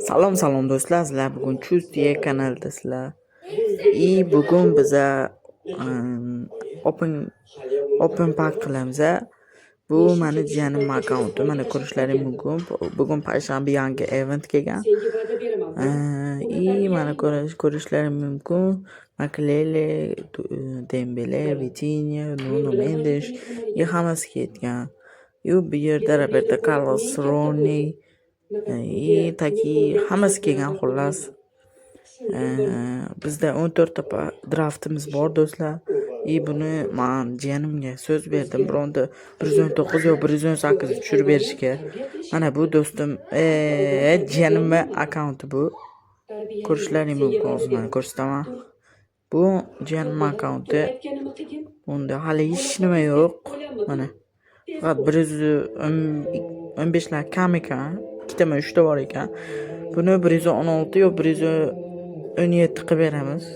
Salom salom do'stlar, sizlar bugun Chust kanalidasizlar. И bugun biza open pack qilamiz. Bu mani jiyanim akkaunti, mana ko'rishlaring mumkin. Bugun payshanba yangi event kelgan. И mana ko'rishlaring mumkin. Makelele, Dembele, Vitinha, Nuno Mendes и hammasi ketgan. И bu yerda Roberto Carlos, Rooney и такие hammasi kelgan xullas. Bizda 14 ta draftimiz bor do'stlar. И buni man jiyanimga so'z berdim, bironta 119 yo 118 tushirib berishga. Mana bu do'stim, jiyanimni akkaunti bu. Ko'rishlaring mumkin, hozir mana ko'rsataman. Bu jiyanimni akkaunti. Bunda hali hech nima yo'q. Mana faqat 115 lar kam ekan. Ikkitami uchta bor ekan. Buni 116 yo 117 qilib beramiz.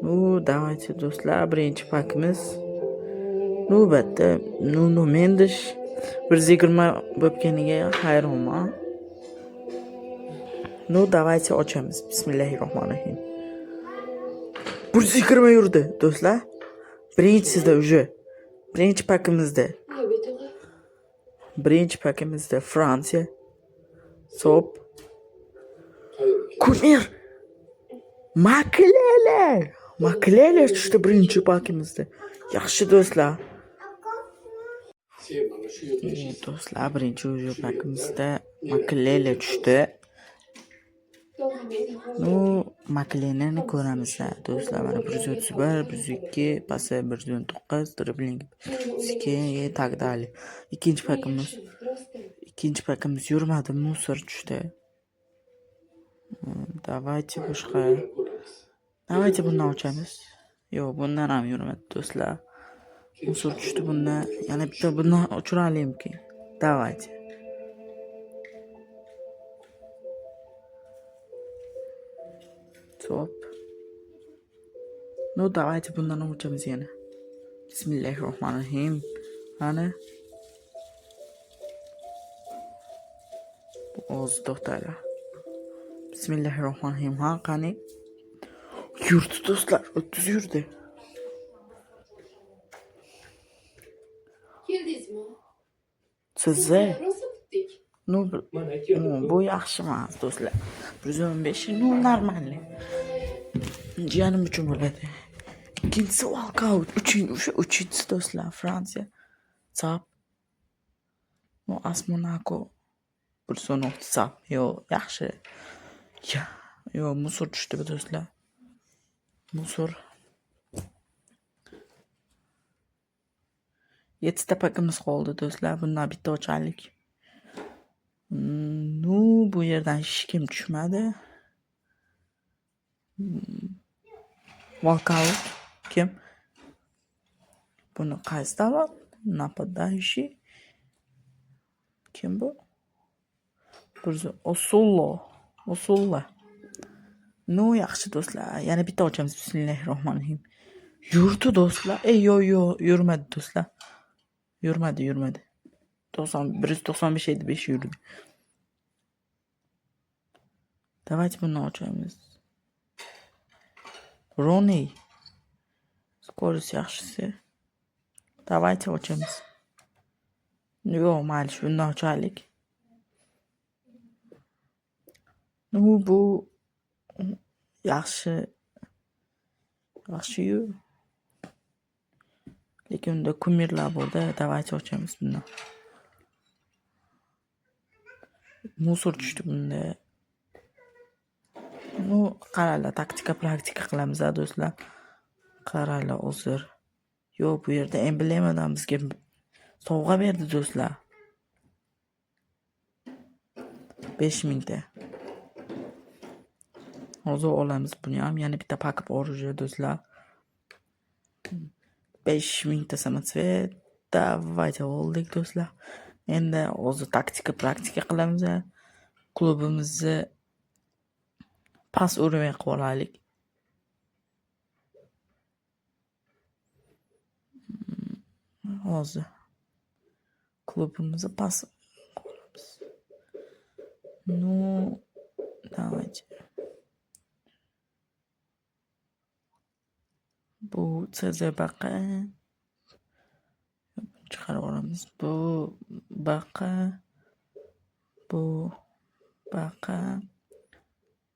Ну, давайте do'stlar, birinchi pakimiz. Navbatda Nuno Mendes 120 bo'lib ketganiga hayronman. Ну, давайте ochamiz. Bismillahirrohmanirrohim. 120 yurdi do'stlar. Birinchisida уже. Birinchi pakimizda. Birinchi pakimizda Fransiya. Sop. Kumir. Makelele. Makelele tushdi birinchi pakimizda. Yaxshi do'stlar. Do'stlar, birinchi уже pakimizda Makelele tushdi. Ну, Makeleleni ko'ramiz do'stlar. Mana 131, 102, pasa 119, dribling 2 и так далее. Ikkinchi pakimiz yurmadi, мусор tushdi. Давайте boshqa. Давайте bundan ochamiz. Yo'q, bundan ham yurmadi do'stlar. Мусор tushdi bundan. Yana bitta bundan uchiralimki. Давайте. Top. Ну, давайте bundan ochamiz yana. Bismillahirrohmanirrohim. Ana. Hozir to'xtanglar. Bismillahirrohmanirrohim. Ha, qani? Yurdi do'stlar, 30 yurdi. Keldingizmi? Sizni? Rosa kutdik. Ну, bu yaxshi emas do'stlar. 115, ну, нормально. Jiyanim uchun bo'ladi. Ikkinchisi walkout, uchinchi, o'sha uchinchisi do'stlar, Fransiya. Sap. Ну, AS Monaco 116 sap. Yo'q, yaxshi. Ya, yo'q, мусор tushdi bu do'stlar. Мусор. 7 ta pakimiz qoldi do'stlar. Bundan bitta ochaylik. Ну, bu yerdan hech kim tushmadi. Walkout kim? Buni qaysi davlat? Нападающий. Kim bu? Osullo. Osulla. Ну, yaxshi do'stlar. Yana bitta ochamiz. Bismillahirrohmanirrohim. Yurdi do'stlar. Ey, yo, yo, yurmadi do'stlar. Yurmadi, yurmadi. 195 edi, 5 yurdi. Давайте buni ochamiz. Rooney. Скорость yaxshisi. Давайте ochamiz. Yo'q, mayli, shundan ochaylik. Ну, bu yaxshi. Yaxshi-yu. Lekin unda kumirlar bor-da. Давайте ochamiz bundan. Мусор tushdi bunda. Ну, qaranglar, taktika praktika qilamiz do'stlar. Qaranglar hozir. Yo'q, bu yerda emblemadan bizga sovg'a berdi do'stlar. 5000 ta. Hozir olamiz buni ham. Yana bitta pak bor уже do'stlar. 5000 ta samotsvet. Давайте oldik do'stlar. Endi hozir taktika praktika qilamiz. Klubimizni past уровень qilib olaylik. Hozir klubimizni past qilamiz. Ну, Давайте. Bu CZ baqa. Chiqarib olamiz. Bu baqa. Bu baqa.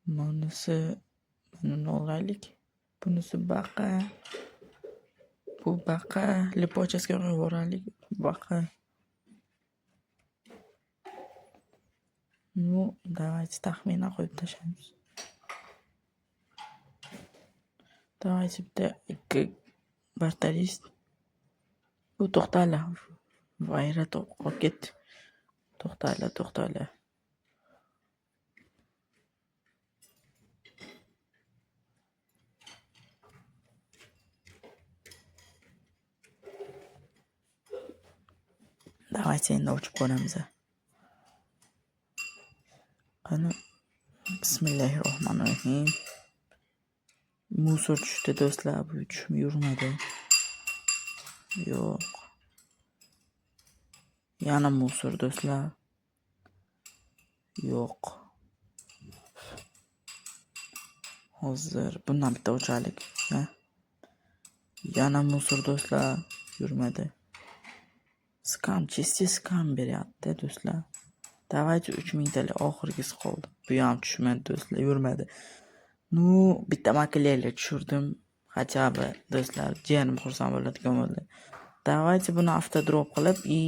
Bunisi buni olaylik. Bunisi baqa. Bu baqa. Lipochasiga qo'yib yuboraylik. Baqa. Ну, давайте taxminan qo'yib tashlaymiz. Давайте bitta ikki bartarist. Bu to'xtala. Vayra qolib ketdi. To'xtala, to'xtala. Давайте endi ochib ko'ramiz. Qani, bismillahirrohmanirrohim. Musor tushdi do'stlar, bu tushmay yurmadi. Yo'q. Yana musor do'stlar. Yo'q. Hozir bundan bitta ochaylik, ha? Yana musor do'stlar, yurmadi. Skam, чисто skam beryapti do'stlar. Давайте 3000 talik oxirgisi qoldi. Bu ham tushmadi do'stlar, yurmadi. Ну, bitta makelele tushirdim. Хотя бы do'stlar, jiyanim xursand bo'ladigan bo'ldi. Давайте buni avtodrop qilib и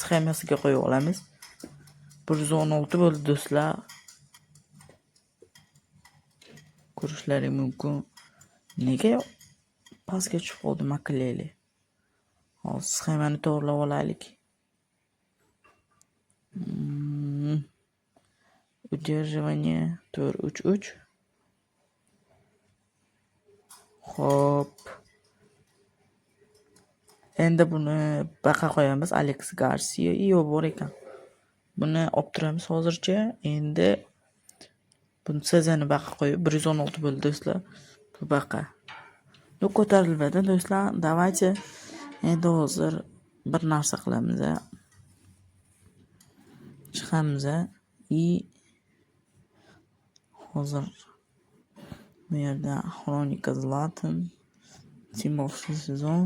sxemasiga qo'yib olamiz. 116 bo'ldi do'stlar. Ko'rishlaring mumkin. Nega pastga tushib qoldi makelele? Hozir sxemani to'g'rilab olaylik. Удерживание 4-3-3. Xo'p. Endi buni baqa qo'yamiz. Alex Garcia iyo bor ekan. Buni olib turamiz hozircha. Endi buni CZni baqa qo'yib 116 bo'ldi do'stlar. Bu baqa. Bu ko'tarilmadi do'stlar. Давайте endi hozir bir narsa qilamiz. Chiqamiz и hozir bu yerda Xronika Zlatan, Team of the Season,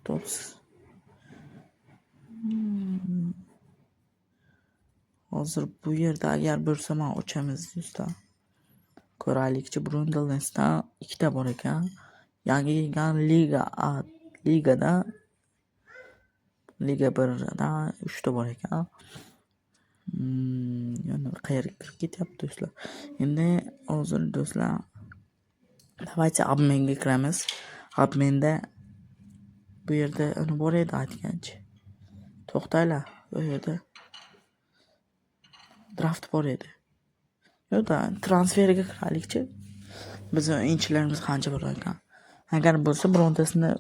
Tops. Hozir bu yerda agar bo'lsa man ochamiz do'stlar. Ko'raylikchi, Brundlesdan ikkita bor ekan. Yangi kelgan Liga A ligada Liga 1dan 3 ta bor ekan. Yana qayerga kirib ketyapti do'stlar. Endi hozir do'stlar, давайте obmenga kiramiz. Obmenda bu yerda uni bor edi aytgancha. To'xtanglar, bu yerda draft bor edi. Yo'q-da, transferga kiraylikchi. Bizning o'yinchilarimiz qancha bo'lar ekan? Agar bo'lsa birontasini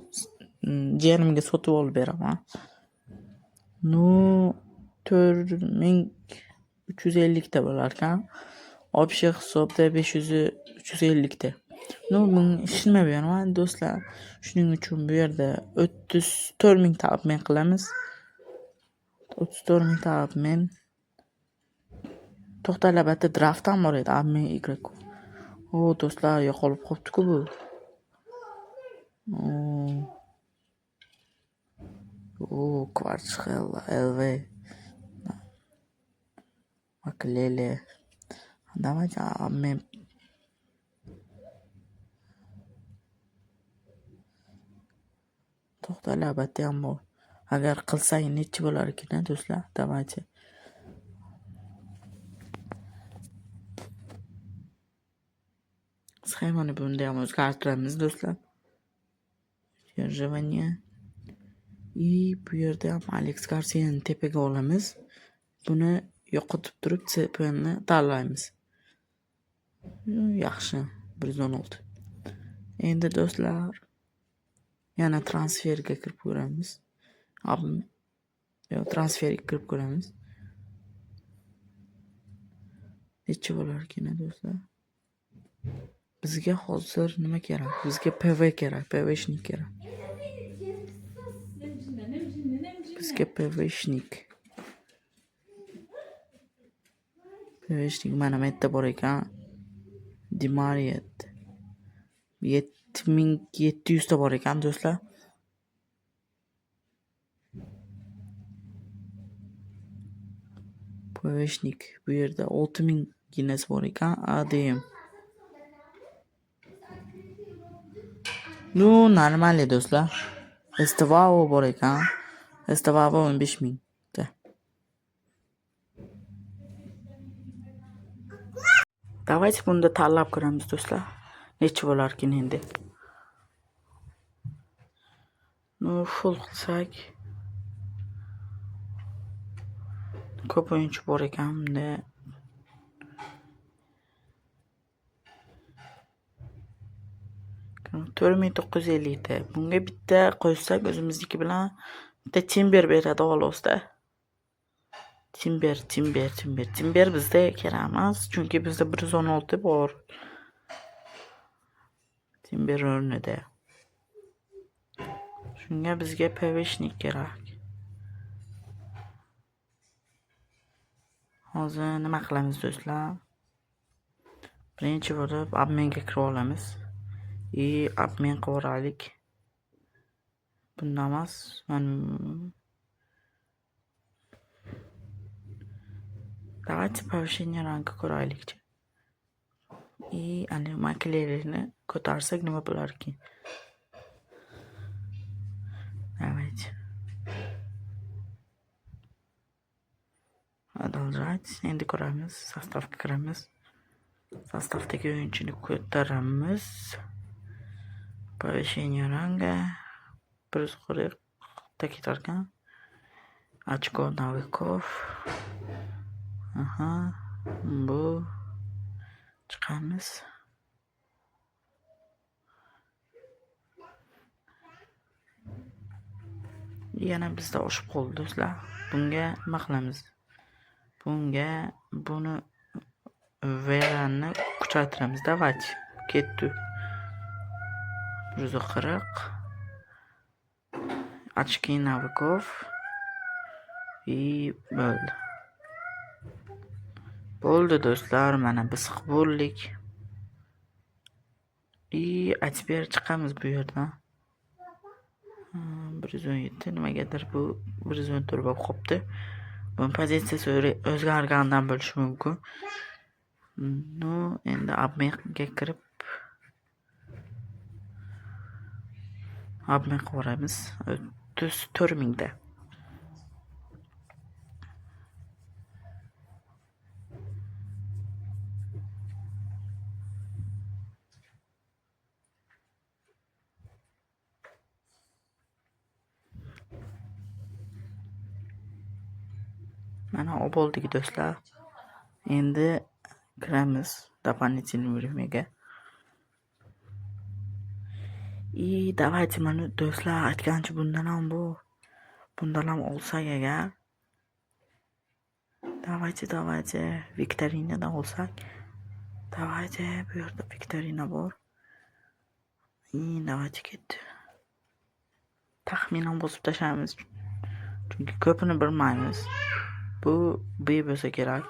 jiyanimga sotib olib beraman. Ну, 4350 ta bo'lar ekan. Общий hisobda 500 350 ta. Ну, buni hech nima bermaydi do'stlar. Shuning uchun bu yerda 34 000 ta obmen qilamiz. 34 000 ta obmen. To'xtanglar, bu yerda draft ham bor edi. Обмен игроков. O, do'stlar, yo'qolib qolibdi-ku bu. O, Kvaratskhelia, LV. Makelele. Давайте обмен. To'xtanglar, bu yerda ham bor. Agar qilsak nechi bo'lar ekan, do'stlar? Давайте. Sxemani bunda ham o'zgartiramiz do'stlar. Удерживание. И bu yerda ham Alex Garcia'ni tepaga olamiz. Buni yo'qotib turib CPni tanlaymiz. Yaxshi, 116. Endi do'stlar, yana transferga kirib ko'ramiz. Yo'q, transferga kirib ko'ramiz. Necha bo'lar ekan do'stlar? Bizga hozir nima kerak? Bizga PV kerak, PVшник kerak. Bizga PVшник. ПВшник mana bu yerda bor ekan. Di Maria 7700 ta bor ekan, do'stlar. ПВшник bu yerda 6000 ginasi bor ekan. ADM. Ну, нормально, do'stlar. Estevao bor ekan. Estevao 15 000 ta. Давайте bunda tanlab ko'ramiz, do'stlar. Nechi bo'larkin endi? Ну, full qilsak ko'p o'yinchi bor ekan bunda. 4950 ta. Bunga bitta qo'shsak o'zimizniki bilan bitta Timber beradi xolos-da. Timber, Timber, Timber. Timber bizda kerak emas, chunki bizda 116 bor. Timber o'rnida. Shunga bizga ПВшник kerak. Hozir nima qilamiz, do'stlar? Birinchi bo'lib обмен ga kirib olamiz. И обмен qilib yuboraylik. Bunda emas, man давайте повышение ранга ko'raylikchi. И ana Makeleleni ko'tarsak nima bo'larkin? Давайте. Продолжать. Endi ko'ramiz. Состав ga kiramiz. Состав dagi o'yinchini ko'taramiz. Повышение ранга 140 ta ketarkan. Очко навыков. Aha, bu chiqamiz. Yana bizda oshib qoldi, do'stlar. Bunga nima qilamiz? Bunga buni Veranni kuchaytiramiz. Давайте. Ketdi. 140 очки навыков и bo'ldi. Bo'ldi, do'stlar, mana biz qilib bo'ldik. И а теперь chiqamiz bu yerdan. 117 nimagadir bu 114 bo'lib qolibdi. Buni pozitsiyasi o'zgarganidan bo'lishi mumkin. Ну, endi обмен ga kirib обмен qilib yuboramiz. 34 000 ta. Mana olib bo'ldik, do'stlar. Endi kiramiz дополнительный время ga. И давайте mana, do'stlar, aytgancha bundan ham bu bundan ham olsak agar. Давайте, давайте viktorinadan olsak. Давайте, bu yerda viktorina bor. И давайте ketdi. Taxminan bosib tashlaymiz. Chunki ko'pini bilmaymiz. Bu B bo'lsa kerak.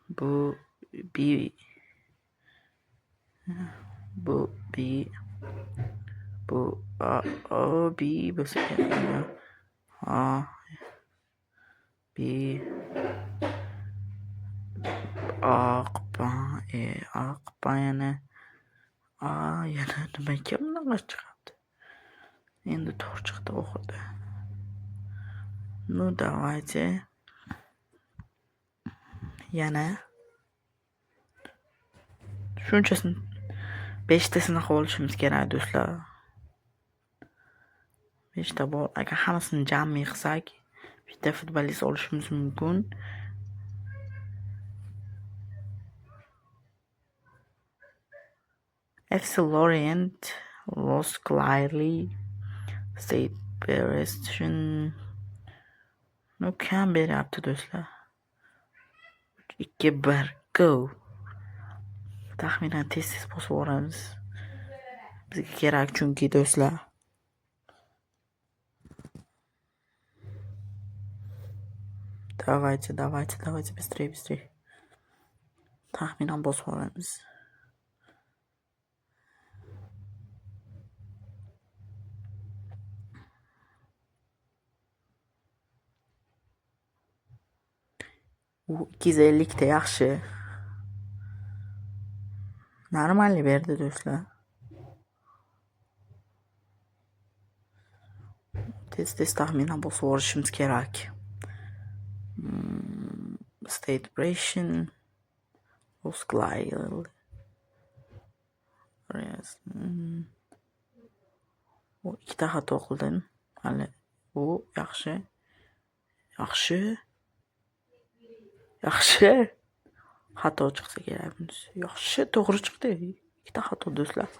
Bu B, bu B, bu A, O, B bo'lsa kerak. A, B, A, P, E, A, P yana A, yana nimaga bunaqa chiqyapti? Endi to'g'ri chiqdi oxirida. Ну, давайте. Yana shunchasini, beshtasini qilib olishimiz kerak, do'stlar. Beshta bor. Agar hammasini jammiy qilsak, bitta futbolist olishimiz mumkin. FC Lorient, Los Clyde, State Berestion. Ну, kam beryapti, do'stlar. 2 1 go. Taxminan tez-tez bosib yuboramiz. Bizga kerak chunki, do'stlar. Давайте, давайте, давайте, быстрее, быстрее. Taxminan bosib olamiz. U 250 ta yaxshi. Нормальный berdi do'stlar. Tez-tez taxminan bosib yuborishimiz kerak. State Operation, Osglile. U ikkita xato qildim. Hali u yaxshi. Yaxshi. Yaxshi. Xato chiqsa kerak bunisi. Yaxshi, to'g'ri chiqdi. Ikkita xato do'stlar.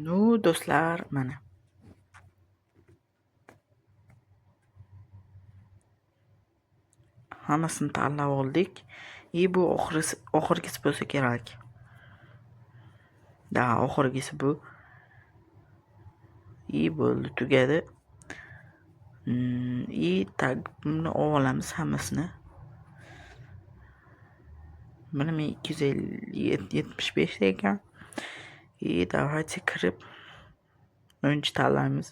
Ну, do'stlar, mana. Hammasini tanlab oldik. И bu oxirgisi bo'lsa kerak. Да, oxirgisi bu. И bo'ldi, tugadi. И так buni olamiz hammasini. Buni men 275 ta ekan. И давайте kirib o'yinchi tanlaymiz.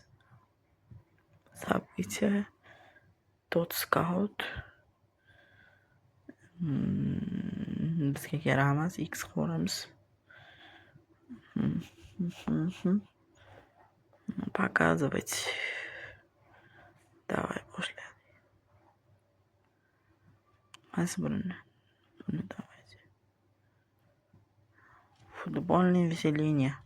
События, dot scout. Bizga kerak emas, X qilib. Показывать. Давай, boshlaylik. Qaysi birini? Buni давайте. Футбольное веселение.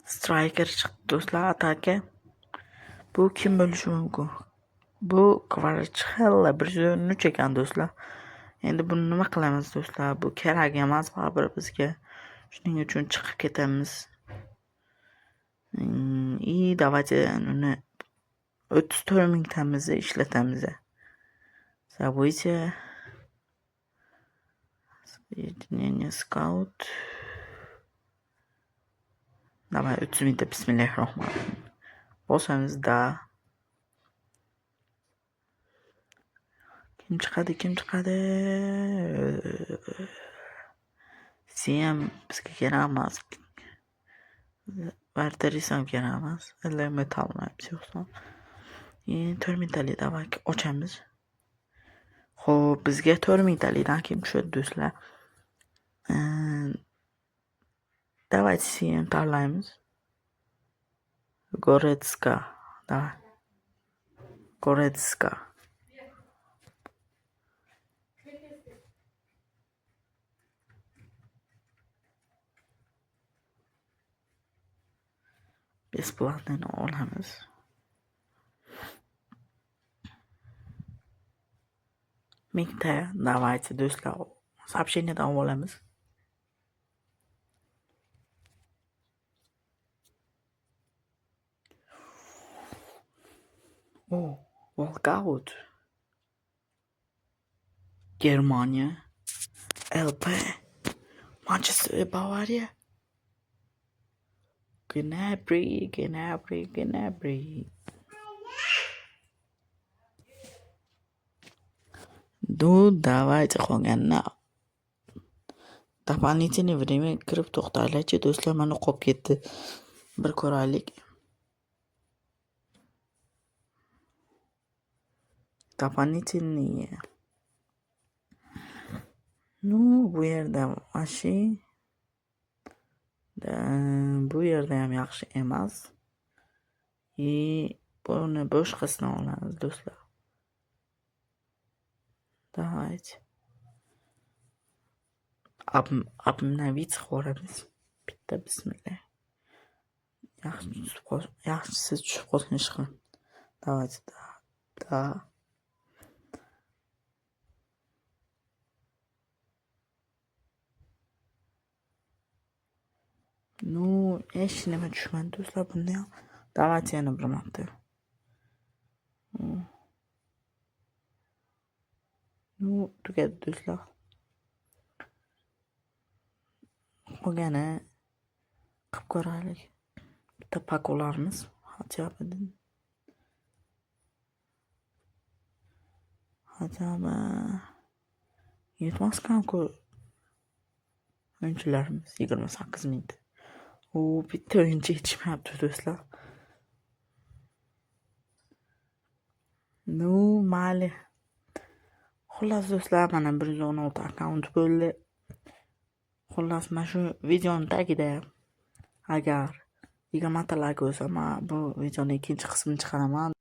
Striker chiqdi do'stlar, ataka. Bu kim bo'lishi mumkin? Bu Kvaratskhelia 113 ekan do'stlar. Endi buni nima qilamiz do'stlar? Bu kerak emas baribir bizga. Shuning uchun chiqib ketamiz. И давайте uni 34 mingtamizni ishlatamiz. События. Соединение скаут. Давай 30 mingta, bismillahirrohmanirrohim. Bosamiz da. Kim chiqadi? Kim chiqadi? CM bizga kerak emas. Vartaris ham kerak emas. LM tanlaymiz yo'qsa. 4 mingtalik давай ochamiz. Xo'p, bizga 4 mingtalikdan kim tushadi do'stlar? Давайте CM tanlaymiz. Goretska. Давай. Goretska. Бесплатный olamiz. Mingta давайте do'stlar. Сообщение dan olamiz. O, walkout. Germaniya. LP. Manchester, Bavariya. Gnabry, Gnabry, Gnabry. Ну, давайте qolganini дополнительный время kirib to'xtaylikchi do'stlar, mana qolib ketdi. Bir ko'raylik. Дополнительные. Ну, bu yerda вообще bu yerda ham yaxshi emas. И buni boshqasini olamiz do'stlar. Давайте. Обновить qilib. Bitta bismillah. Yaxshi tushib qol, yaxshisi tushib qolsin ishqilib. Давайте, да. Да. Ну, hech nima tushmadi, do'stlar, bunda ham. Давайте yana bir marta. Ну, tugadi, do'stlar. Qolgani qilib ko'raylik. Bitta pak olarmiz. Хотя бы. Хотя бы yetmaskan-ku o'yinchilarimiz 28 mingta. U bitta o'yinchi yetishmayapti, do'stlar. Ну, mayli. Xullas, do'stlar, mana 116 akkaunt bo'ldi. Xullas, mana shu videoni tagida agar 20 ta layk bo'lsa, men bu videoni ikkinchi qismini chiqaraman.